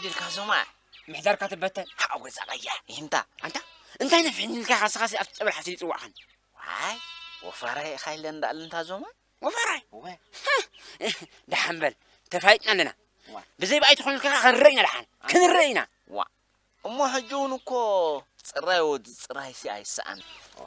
ኢልካ ዞማ ምሕዳርካ ትበተን። ሓወ ዛባያ ይህንታ። ኣንታ እንታይ ነፍሕን ኢልካ ካስኻሲ ኣብቲ ጸበል ሓፍቲ ይጽዋዕኻን? ዋይ ወፋራይ ኢኻ ኢለ እንዳኣል እንታ ዞማ። ወፋራይ? ወ- ደሓን በል፣ ተፋይጥና ኣለና። ዋ። ብዘይ ብኣይ ትኾን ኢልካ ክንረኢና ደሓን። ኣንታ- ክንረኢና። ዋ። እሞ ሕጂ እውን እኮ ጽራይ ወዲ ጽራይሲ ኣይሰኣን።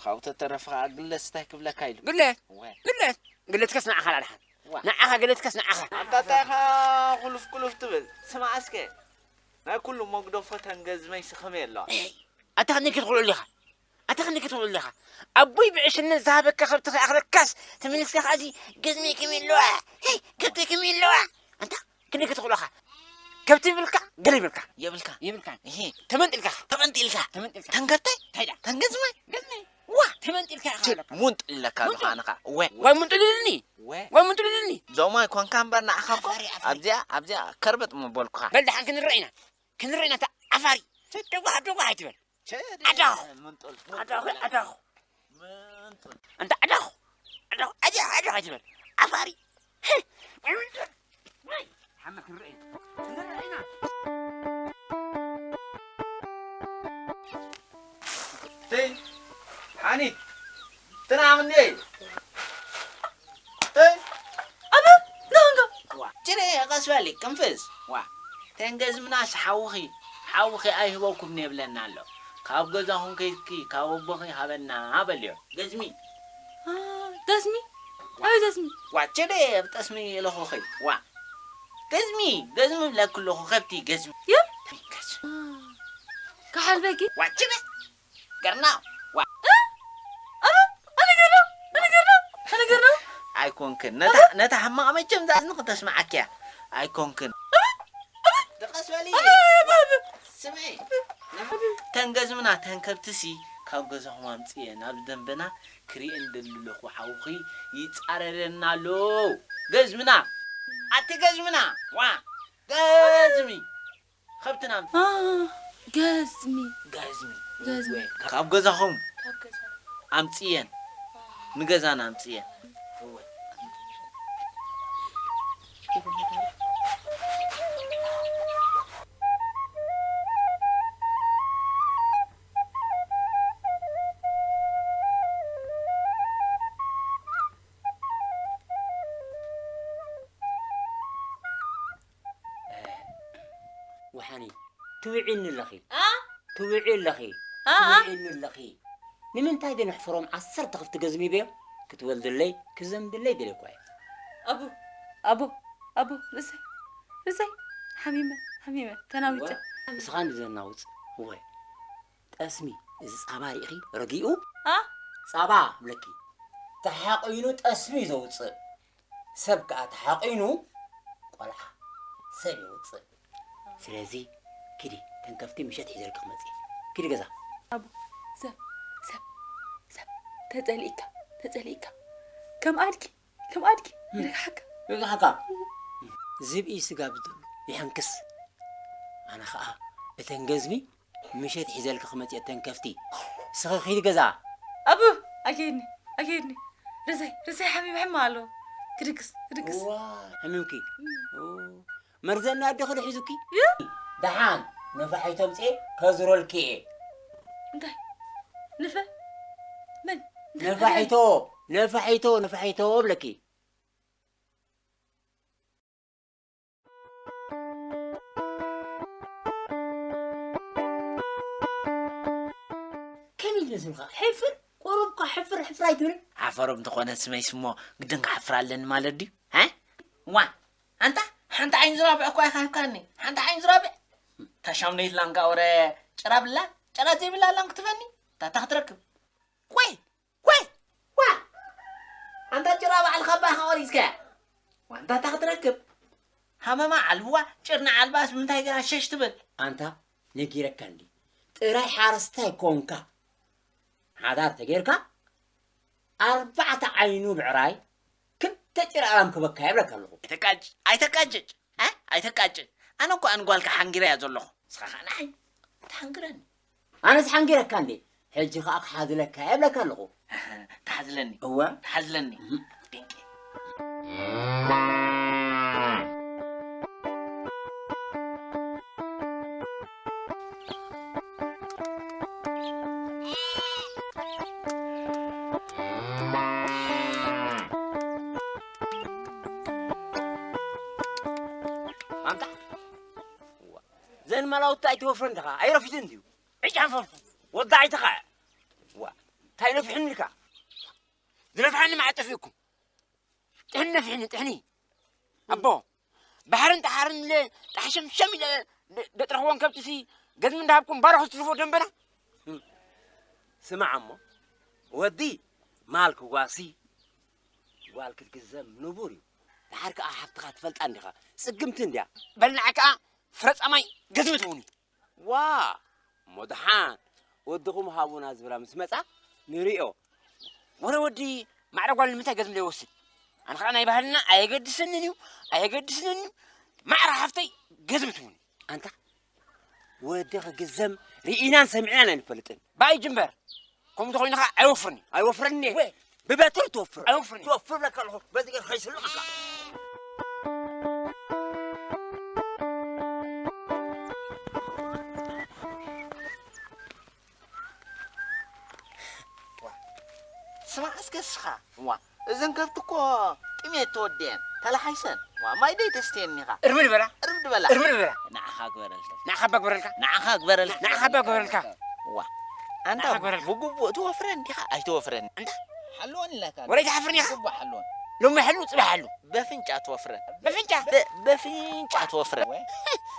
ካብኡ ተተረፈ ኸኣ ግለስ እንታይ ክብለካ ኢሉ? ግለት? ወ- ግለት? ግለትከስ ንዓኻ ደኣ ደሓን። ዋ። ንዓኻ ግለትከስ ንዓኻ። ኣንታ እንታይ ኢኻ ኩሉፍ ኩሉፍ ትብል? ስማዕ እስከ። ናይ ኩሉ መግደፎ ተን ገዝመይሲ ከመይ ኣለዋ? ኣታ ክንደይ ክትኽእሉ ኢኻ? ኣታ ክንደይ ክትኽእሉ ኢኻ? ኣቦይ ብዕሽነት ዝሃበካ ከብቲ ከይኣኽለካስ ተመሊስካ ከኣ እዚ ገዝመይ ከመይ ኣለዋ? ሄይ፣ ከብተይ ከመይ ኣለዋ? ኣንታ ክንደይ ክትኽእሉ ኢኻ? ከብቲ ይብልካ፣ ገለ ይብልካ። የብልካ። የብልካ። እሂ። ተመንጢልካ። ተመንጢልካ። ተመንጢልካ። ተን ከብተይ? እንታይ ደኣ? ተን ገዝመይ? ገዝመይ። ዋ! ተመንጢልካ ኢኻ ቺ፣ ኣለካ። ሙንጥል ኢለካ ኣለኹ ሙንጥል። ኣነ ኸኣ። ወ። ዋይ ሙንጥል ኢልኒ። ወ። ዋይ ሙንጥል ኢልኒ። ዞማ ኣይኮንካ እምበር ንዓኻ እኮ ዓፋሪ፣ ዓፋሪ። ኣብዚኣ፣ ኣብዚኣ ከርበጥ ምበልኩኻ። በል ደሓን ክንረኢና። ክንረኢና እታ ዓፋሪ። ቸ- ደጓሕ፣ ደጓሕ ኣይትበል። ቸ- ኣዳኹ። ምንጡል፣ ኣዳኹ፣ ምንጡል። ኣዳኹ። ምንጡል። እንተ ኣዳኹ፣ ኣዳኹ፣ ኣጃ፣ ኣዳኹ ኣይትበል። ዓፋሪ። ሓመ ክንረኢና። ክንረኢና። ተይ፣ ሓኒት፣ ትናምኒ። ተይ። ኣበ፣ ኖ፣ ኖ። ዋ፣ ችሬ፣ ቀስ በሊ፣ ቅንፍዝ። ዋ፣ ተንገዝምናስ ሓውኺ፣ ሓውኺ ኣይህበኩም የብለና ኣሎ። ካብ ገዛኹም ከይድኪ፣ ካብ ኣቦኺ ሃበና በልዮ። ገዝሚ። አ፣ ገዝሚ? ኣበይ ገዝሚ? ዋ፣ ችሬ፣ ኣብ ጠስሚ ኣለኹኺ። ዋ። ገዝሚ፣ ገዝሚ ብለኪ ኣለኹ፣ ከብቲ ገዝሚ። የ? ገዝሚ። አ፣ ከሓልበኪ? ዋ፣ ችሬ። ገርና፣ ዋ። እ? ኣበ፣ ኣነ ገርና፣ ኣነ ገርና፣ ኣነ ገርና። ኣይኮንክን። ነታ፣ ነታ ሕማቕ መቸም እዛ እዝኒ ክተስምዓኪ እያ። ኣይኮንክን። ኣበ፣ ኣበ፣ ደቐስ በሊ። ኣበ፣ ኣበ፣ ኣበ። ስምዒ፣ ተን ገዝምና፣ ተን ከብትሲ ካብ ገዛኹም ኣምጽኤ ናብ ደንበና ክሪኤን ደሊ ኣለኹ። ሓውኺ ይጻረረና ኣሎ። ገዝምና፣ ኣቲ ገዝምና፣ ዋ፣ ገዝሚ። ከብትና አ፣ ገዝሚ። ገዝሚ። ገዝሚ። እወ፣ ካብ ገዛኹም ካብ ገዛ። ኣምጽየን። ንገዛና ኣምጽየን። እወ። ወሓኒ፣ ትውዒኒ ኣለኺ። አ? ትውዒ ኣለኺ። አ፣ አ? ትውዒኒ ኣለኺ። ንምንታይ ደነሕፍሮም ዓሰርተ ክፍቲ ገዝሚ በዮም? ክትወልድለይ፣ ክዘምድለይ ደለ እኳ እየ። ኣቡ፣ ኣቡ፣ ኣቡ፣ ርእሰይ፣ ርእሰይ፣ ሓሚመ፣ ሓሚመ፣ ተናዊፀ። እዋ፣ እስኻ እንዲ ዘናውፅ፣ እወ። ጠስሚ፣ እዚ ፃባ ርኢኺ፣ ረጊኡ? አ? ፃባ፣ ብለኪ። ተሓቒኑ ጠስሚ ዘውፅእ። ሰብ ከኣ ተሓቒኑ ቆልዓ ሰብ የውጽእ። ስለዚ ኪዲ፣ ተንከፍቲ ምሸት ሒዘልኪ ክመጽእ። ኪዲ ገዛ። ኣቡ፣ ሰብ፣ ሰብ፣ ሰብ፣ ተጸሊእካ፣ ተጸሊእካ። ከም ኣድጊ፣ ከም ኣድጊ፣ እም። ይርግሓካ። ይርግሓካ። ዝብኢ ስጋ ብደሉ ይሕንክስ። ኣነ ኸኣ እተን ገዝሚ ምሸት ሒዘልኪ ክመጽእ እተን ከፍቲ። ስኺ ኺዲ ገዛ። ኣቡ፣ ኣኬድኒ፣ ኣኬድኒ። ርዘይ፣ ርዘይ ሓሚም ሕማ ኣሎ። ክድግስ፣ ክድግስ። እዋ፣ ሕሚምኪ። እም። ኦ፣ መርዘና ኣደኺ ዶ ሒዙኪ? ዩ? ደሓን፣ ነፋሒቶ ኣምጽኤ ከዝሮልኪ እየ። እንታይ? ንፈ? መን? እንታይ? ነፋሒቶ፣ ነፋሒቶ፣ ነፋሒቶ እብለኪ። ከመይ ይመስልካ? ሕፍር፣ ቁሩብካ ሕፍር፣ ሕፍር ኣይትብል? ሓፈሮም እንተኾነ ስመይስ እሞ ግድን ክሓፍር ኣለኒ ማለት ድዩ? ሀ? ዋ፣ ኣንታ ሓንቲ ዓይኒ ዝራብዕ እኳ ኢኻ ሂብካኒ። ሓንቲ ዓይኒ ዝራብዕ? ታሻምነይት ላንጋ ወረ ጭራ ብላ፣ ጭራ ዘይብላ ላንግ ትበኒ? ታታ ክትረክብ። ቆይ፣ ዋይ! ዋ! ኣንታ ጭራ ባዕልኻ ባኻ ቆሪጽካያ። ዋንታታ ክትረክብ። ሃመማ ዓልብዋ፣ ጭርና ዓልባስ ብምንታይ ገይራ ሸሽ ትብል? ኣንታ ነጊረካ እንዲ። ጥራይ ሓረስታይ ኮንካ። ሓዳር ተጌርካ፣ ኣርባዕተ ዓይኑ ብዕራይ፣ ክልተ ጭራ ኣላም ክበካ ይብለካ ኣለኹ። ኣይተቃጭ፣ ኣይተቃጭጭ፣ እ? ኣይተቃጭ። ኣነ እኮ ኣን ጓልካ ሓንጊረያ ዘለኹ። ንስኻ ኸኣ ንዓይ ትሓንግረኒ። ኣነስ ሓንጊረካ እንዴ? ሕጂ ኸኣ ክሓዝለካ እየ እብለካ ኣለኹ። ትሓዝለኒ? እወ። ትሓዝለኒ? እህ። ድንቂ። እንማላውታ ኣይተወፍረን ድኻ? ኣይረፊድን ድዩ? ዕጫ ፈርፉ። ወዳዒ ተኻ። ዋ፣ እንታይ ነፍሕኒ ኢልካ? ዝነፍሓኒ መዓት ጠፊእኩም። ጥሕኒ ነፍሕኒ፣ ጥሕኒ። ኣቦ፣ ባሕርን ጠሓርን ኢለ ጣሕሸምሸም ኢለ ደ-፣ ደጥረኽወን ከብትሲ ገዝሚ እንዳሃብኩም ባሮ ክትስርፎ ደንበና? ስማዕ እሞ፣ ወዲ ማል ክዋሲ፣ ጓል ክትግዘም ንቡር እዩ። ደሓር ከኣ ሓፍትኻ ትፈልጣ እንዲኻ፣ ጽግምቲ እንድያ። በልናዕ ከኣ ፍረጻማይ ገዝሚ ትሁኒ። ዋ፣ እሞ ደሓን ወድኹም ሃቡና ዝብላ ምስ መጻ ንሪኦ። ወረ ወዲ ማዕረ ጓል ንምንታይ ገዝሚ ዘይወስድ? ኣነ ኸኣ ናይ ባህልና ኣየገድሰንን እዩ፣ ኣየገድስንን እዩ። ማዕረ ሓፍተይ ገዝሚ ትሁኒ። ኣንታ ወዲ ክግዘም ርኢናን ሰሚዕናን ኣይንፈልጥን። ባይ ጅምበር። ከምኡ ተኾይኑ ኸዓ ኣይወፍርን እዩ። ኣይወፍርን እየ። ወይ። ብበትሪ ትወፍር። ኣይወፍርን እዩ። ትወፍር ብለካ ኣለኹ። በዚ ገይር ከይስልመካ። ስማዕ እስከ እስኻ። እዋ። እዘን ከብቲ እኮ ጥሜት ተወዲአን፣ ተላሓይሰን። ዋ፣ ማይ ደይ ተስትየኒ ኢኻ። እርሚ ንበላ። እርሚ ንበላ። እርሚ ንበላ። ንዓኻ ግበረልካ። ንዓኻ እባ ግበረልካ። ንዓኻ ግበረልካ። ንዓኻ እባ ግበረልካ። ዋ፣ ኣንታ ንዓኻ ግበረልካ። ብግቡእ ትወፍረን ዲኻ? ኣይትወፍረን። ኣንታ ሓልወን ኢለካ። ወረ ኣይትሓፍርን ኢኻ? ብግቡእ ሓልወን። ሎሚ ሓሉ፣ ጽባሕ ሓሉ። በፍንጫ ትወፍረን። በፍንጫ? በ-፣ በፍንጫ ትወፍረን።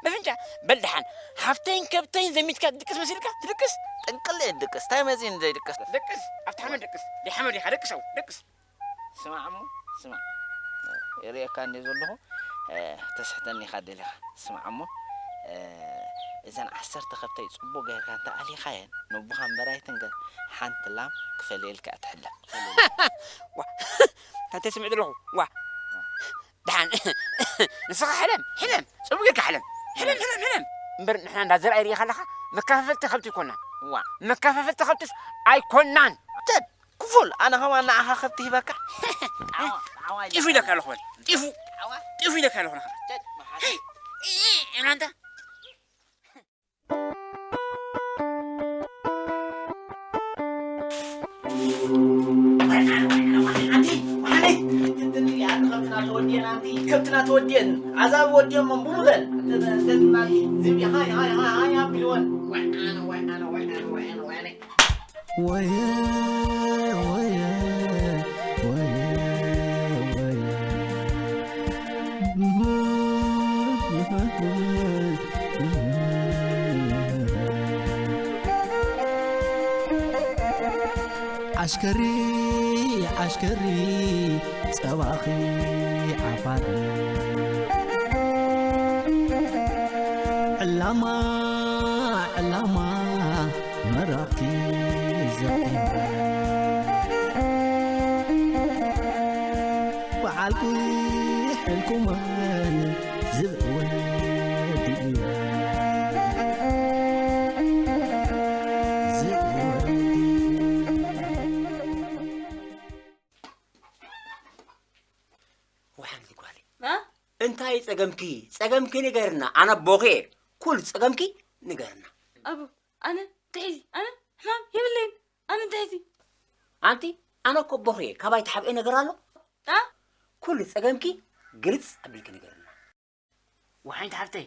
በፍንጫ? በል ደሓን። ሓፍተይን ከብተይን ዘሚትካ ትድቅስ መሲልካ? ትድቅስ? ጥንቅል እየ ድቅስ። እንታይ መጺኒ ዘይድቅስ? ድቅስ። ኣብቲ ሓመድ ድቅስ። ደይ ሓመድ ኢኻ፣ ደቅስ ኣው፣ ደቅስ። ስማዕ እሞ፣ ስማዕ። ይርእየካ እንደ ዘለኹ፣ እ፣ ተስሕተኒ ኢኻ ደሊኻ። ስማዕ እሞ፣ እ፣ እዘን ዓሰርተ ከብተይ ጽቡቕ ጌርካ እንተ ኣሊኻየን፣ ነቦኻ እምበር ኣይትንገር፣ ሓንቲ ላም ክፈልየልካ እያ ትሕለም። ዋ፣ እንታይ ስምዕ ዘለኹ? ዋ። ደሓን፣ ንስኻ ሕለም፣ ሕለም፣ ጽቡቕ ጌርካ ሕለም። ሕለም፣ ሕለም፣ ሕለም። እምበር ንሕና እንዳ ዘርኣይ ርኢኻ ኣለኻ፣ መከፋፈልቲ ከብቲ ኣይኮናን። ዋ። መከፋፈልቲ ከብትስ ኣይኮናን። ተድ፣ ክፉል፣ ኣነ ኸማን ንዓኻ ከብቲ ሂበካ። ጣዕዋ፣ ጣዕዋ ኢለ። ጢፉ ኢለካ ኣለኹ በል። ጢፉ። ጣዕዋ። ጢፉ ኢለካ ኣለኹ ንኻ። ጨድ፣ መሓሪ። ሄይ፣ ኢ፣ ኢ፣ ኢብላ እንታ። ኣንቲ፣ ኣንቲ፣ ከብትና ተወዲአን፣ ኣንቲ፣ ከብትና ተወዲአን። ኣዛብ ወዲኦም ብሙለን። ዝብኢ፣ ሃይ፣ ሃይ፣ ሃይ፣ ሃይ፣ ኣቢልወን። ዋይ፣ ኣነ፣ ዋይ፣ ኣነ፣ ዋይ፣ ኣነ፣ ዋይ፣ ኣነ። ወየ፣ ወየ፣ ወየ፣ ወየ። ዓሽከሪ፣ ዓሽከሪ፣ ጸባኺ ዓፋር። ዕላማ፣ ዕላማ፣ መራኽቲ ዘኺራ። በዓል ቁይሕ ኢልኩመን ዝብኢ ወዲ እዩ። ዝብኢ ወዲ። ወሓንቲ ጓለይ። እ? እንታይ ጸገምኪ? ጸገምኪ ንገርና። ኣነ ኣቦኺ እየ። ኩሉ ጸገምኪ ንገርና። ኣቦ፣ ኣነ እንታይ ሒዚ? ኣነ ሕማም የብለይን። ኣነ እንታይ ሒዚ? ኣንቲ፣ ኣነ እኮ ኣቦኺ እየ። ካባይ ትሓብኤ ነገር ኣሎ? እ? ኩሉ ጸገምኪ ግልጽ ኣቢልኪ ንገርና። ወሓንቲ ሓፍተይ፣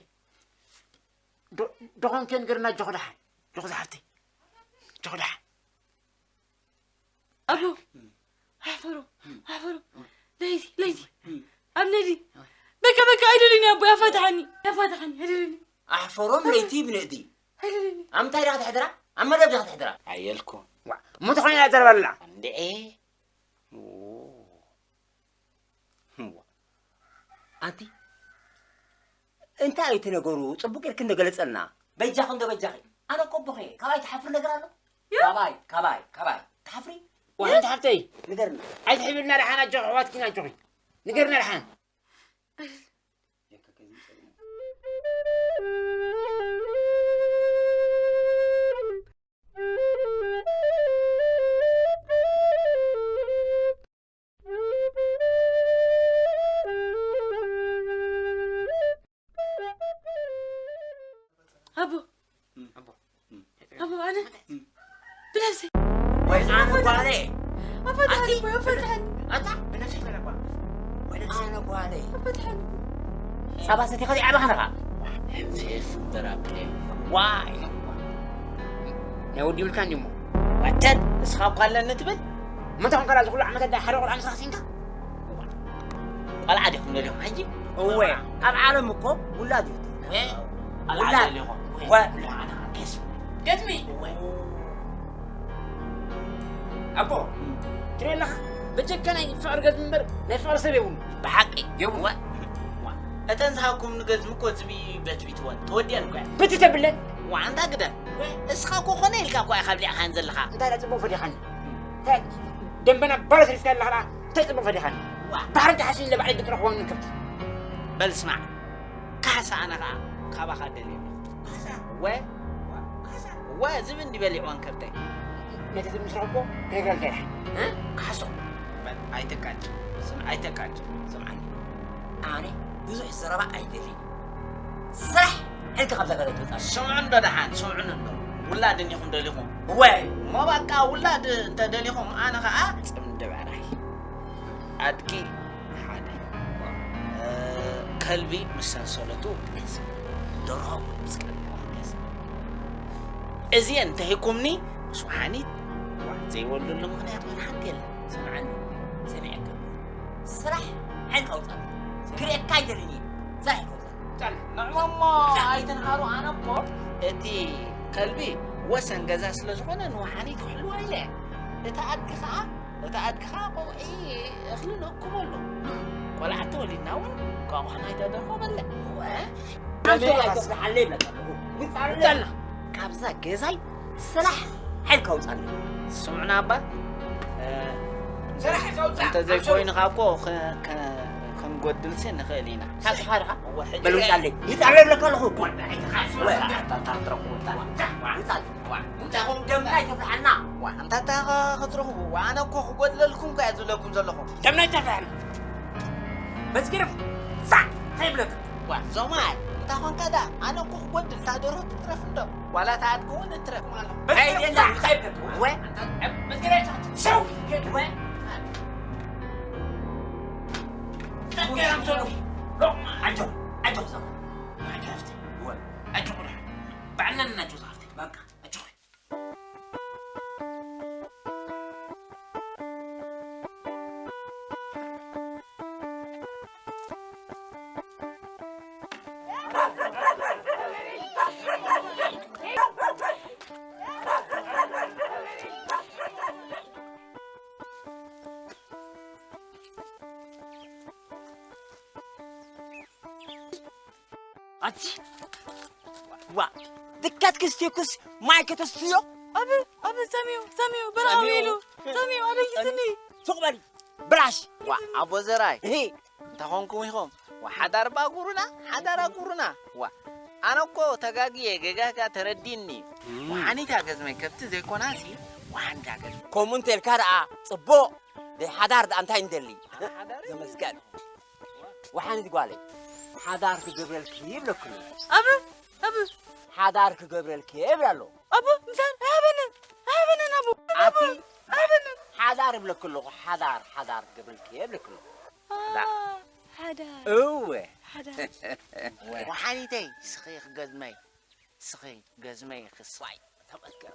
ዶ-፣ ዶኾንኪ ንገርና፣ ኣጆኺ ደሓን፣ ዶኾ ዝሓፍተይ፣ ኣጆኺ ደሓን። ኣቦ፣ ኣሕፈሮ፣ ኣሕፈሮ፣ ለይቲ፣ ለይቲ፣ ኣብ ነዲ። በቃ፣ በቃ፣ ኣይደለኒ ኣቦ፣ ያፋትሓኒ፣ ያፋትሓኒ፣ ኣይደለኒ። ኣሕፈሮም ለይቲ ብንእዲ። ኣይደለኒ። ኣብ ምንታይ ዲኻ ትሕድራ? ኣብ መደብ ዲኻ ትሕድራ? ኣየልኩ። ዋ፣ እሞ ተኾይና ዘረባ ኣላ። እንድዒ። ዎ። እዋ። ኣንቲ፣ እንታይ እዩ እቲ ነገሩ? ጽቡቕ ኢልኪ እንዶ ገለጸልና። በጃኺ እንዶ በጃኺ። ኣነ እኮ ኣቦኺ እየ። ካባይ ትሓፍሪ ነገር ኣሎ? ያ። ካባይ፣ ካባይ፣ ካባይ። ትሓፍሪ? ወሓንቲ ሓፍተይ። ንገርና። ኣይትሕብልና ደሓን ኣጆኺ፣ ኣሕዋትኪ ኣጆኺ። ንገርና ደሓን። ኣቦ፣ ኣቦ፣ ኣነ ብነብሰይ። ወይ ኣነ ጓለይ። ኣፈትሓኒ፣ ኣቲ ኣቦ፣ ኣፈትሓኒ። ኣታ ብነብሰይ ትበላ ጓል። ወይ ኣነ ጓለይ። ኣፈትሓኒ። ጸባ ሰቲኻ ዲኻ ዓባኻ ነኻ? ሕንፍሕፍ እምበር ኣፕለ። ዋይ! ናይ ወዲ ይብልካ እንዲሞ። ወተን እስኻ እኳ ኣለኒ ትብል? መታኹም ከላ ዝኹሉ ዓመት ኣዳ ሓደ ቆልዓ ምስኻ ሲንካ? ቆልዓ ዲኹም ደሊኹም ሕጂ? እወ፣ ኣብ ዓለም እኮ ውላድ እዩ። እወ፣ ቆልዓ ውላድ። ደሊኹም። እወ። እወ፣ ኣነ ገስ-፣ ገጥሚ። እወ። ኣቦ፣ ትሪኦ ኣለኻ? በጀካ ናይ ፍቕሪ ገዝሚ እምበር ናይ ፍቕሪ ሰብ የብሉ። ብሓቂ? የብሉ። እዋ፣ እዋ። እተን ዝሃብኩምኒ ገዝሚ እኮ ዝብኢ በትቢትወን፣ ተወዲአን እኮ እየን። ብቲ ተብለን? እዋ፣ ኣንታ ግደን። እስኻ እኮ ኮነ ኢልካ እኮ ኢኻ ኣብሊዕካየን ዘለኻ። እንታይ ደኣ ጽቡቕ ፈዲኻኒ? እንታይ ደንበና ባሮ ሰሪፍካ ኣለኻ ደኣ? እንታይ ጽቡቕ ፈዲኻኒ? እዋ። ባሕሪ እንተሓሲሉ ባዕለይ ግጥረኽዎን ከብቲ። በል ስማዕ፣ ካሕሳ ኣነ ኸዓ ካባኻ ደልየ ኣለኹ። ካሕሳ? እወ። ካሕሳ? እወ፣ ዝብኢ እንዲ በሊዕወን ከብተይ። ነቲ ዝምስረኽቦ ከይብረልካ ኢኻ። እ? ካሕሶ፣ በል፣ ኣይተቃጭ። ስም-፣ ኣይተቃጭ። ስምዓኒ። ኣነ ብዙሕ ዘረባ ኣይደልን። ስራሕ ኢልካ ካብዛ ገዛ ትወጽእ። ስምዑ እንዶ ደሓን፣ ስምዑኒ እንዶ። ውላድ እንዲኹም ደሊኹም። እወ። እሞ በቃ ውላድ እንተ ደሊኹም፣ ኣነ ኸዓ ጽምዲ ብዕራይ። ኣድጊ ሓደ፣ እ፣ ከልቢ ምስ ሰንሰለቱ ገዛ፣ ደርሆ እውን ምስ ቀለባ ገዛ። እዚኤን እንተሂብኩምኒ፣ ስብሓኒት፣ ዋ፣ ዘይወልደሉ ምኽንያት እውን ሓንቲ የለን። ስምዓኒ፣ ሰሚዐካ። ስራሕ ሓይልካ ኣውጻእ። ክርእየካ ኣይደልን እየ። ስራሕ ሓይልካ ኣውጻእ። ጸንሕ፣ ንዕሞ እሞ ኣይትንሃሩ። ኣነ እኮ እቲ ከልቢ ወሰን ገዛ ስለ ዝኾነ ንወሓኒት ክሕልዋ ኢለ እየ። እቲ ኣድጊ ኸዓ፣ እቲ ኣድጊ ኸዓ ቆውዒ እኽሊ ነእክበሉ። ቆልዓ ተወሊድና እውን እንቋቑሖ ናይታ ደርሆ በልዕ። እወ። ኣንተ ኣይተፍርሓለይ ይብለካ ኣለኹ። ውጻእ። ውጻልና። ካብዛ ገዛይ ስራሕ ሓይልካ ውጻለይ። ስምዑና እባ፣ እ፣ ስራሕ ሓይልካ ውጻእ። እንተ ዘይኮይኑ ካብ እኮ ከ-፣ ከ-፣ ክንጎድልሲ ንኽእል ኢና። ሓቅኻ ድኻ? እወ፣ ሕጂ በል ውጻለይ። ይጻለይ ይብለካ ኣለኹ። ወዳ ኣይትኻሱ። ወ-፣ ኣታ፣ ኣታ፣ ትረኽቡ፣ እታ። ውጻለይ። ዋ፣ እንታይ ኹም ደምና ኣይተፍርሓና። ዋ፣ እንታይ እታ ኸ-፣ ክትረኽቡ? ዋ፣ ኣነ እኮ ክጎድለልኩም እኮ እየ ዝብለኩም ዘለኹ። ደምና ኣይተፍርሓና። በዚ ግርፍ፣ ሳዕ፣ እንታይ ይብለካ? ዋ፣ ዞማይ፣ እንታይ ኾንካ ዳ? ኣነ እኮ ክጎድል፣ እታ ደርሆ ትትረፍ እንዶ። ዋላ እታ ኣድጊ እውን እትረፍ ማለት። በዚ ግርፍ፣ ኣይደለም፣ ሳዕ፣ እንታይ ይብለካ? ወ-፣ በዚ ግርፍ፣ ሰው፣ ወ-፣ ጸገም ዘሎ። ሎ፣ ኣጆ፣ ኣጆ፣ ዞማይ። ኣጆ፣ ሃፍቲ። ወ-፣ ኣጆ፣ ቁራ። ባዕልና እናጆ፣ ሃፍቲ። በቃ። ኣቲ ዋ፣ ድካት ክስትዮኩስ ማይ ከተስትዮ? ኣብ፣ ኣብ ሰሚዩ፣ ሰሚዩ፣ በላ ሰሚዩ። ኢሉ፣ ሰሚዩ፣ ኣደንጊስኒ። ሱቕ በሊ፣ ብላሽ። ዋ፣ ኣቦ ዘራይ። እሂ። እንታይ ኾንኩም ኢኹም? ዋ፣ ሓዳር ባጉሩና፣ ሓዳር ኣጉሩና። ዋ፣ ኣነ እኮ ተጋግየ፣ ገጋጋ ተረዲኒ። እም። ወሓኒታ ገዝመይ ከብቲ ዘይኮናሲ፣ ወሓኒታ ገዝመይ። ከምኡ እንተልካ ደኣ ጽቡቕ። ደይ ሓዳር ደኣ እንታይ እንደሊ? ሓዳር እዩ። ዘመስገን። ወሓኒት ጓለይ፣ ሓዳር ክገብረልኪ ይብለክሉ። ኣብ፣ ኣብ። ሓዳር ክገብረልኪ ይብል ኣሎ። ኣብ፣ ምሳን ኣይሃበንን፣ ኣይሃበንን፣ ኣብ፣ ኣብ፣ ኣቲ ኣይሃበንን። ሓዳር ይብለክሉ፣ ሓዳር፣ ሓዳር ክገብረልኪ ይብለክሉ። ኣ፣ ዳ። ሓዳር። እወ። ሓዳር። ወሓኒተይ፣ ስኺ ክገዝመይ። ስኺ ገዝመይ ክስዋይ ተመስገን።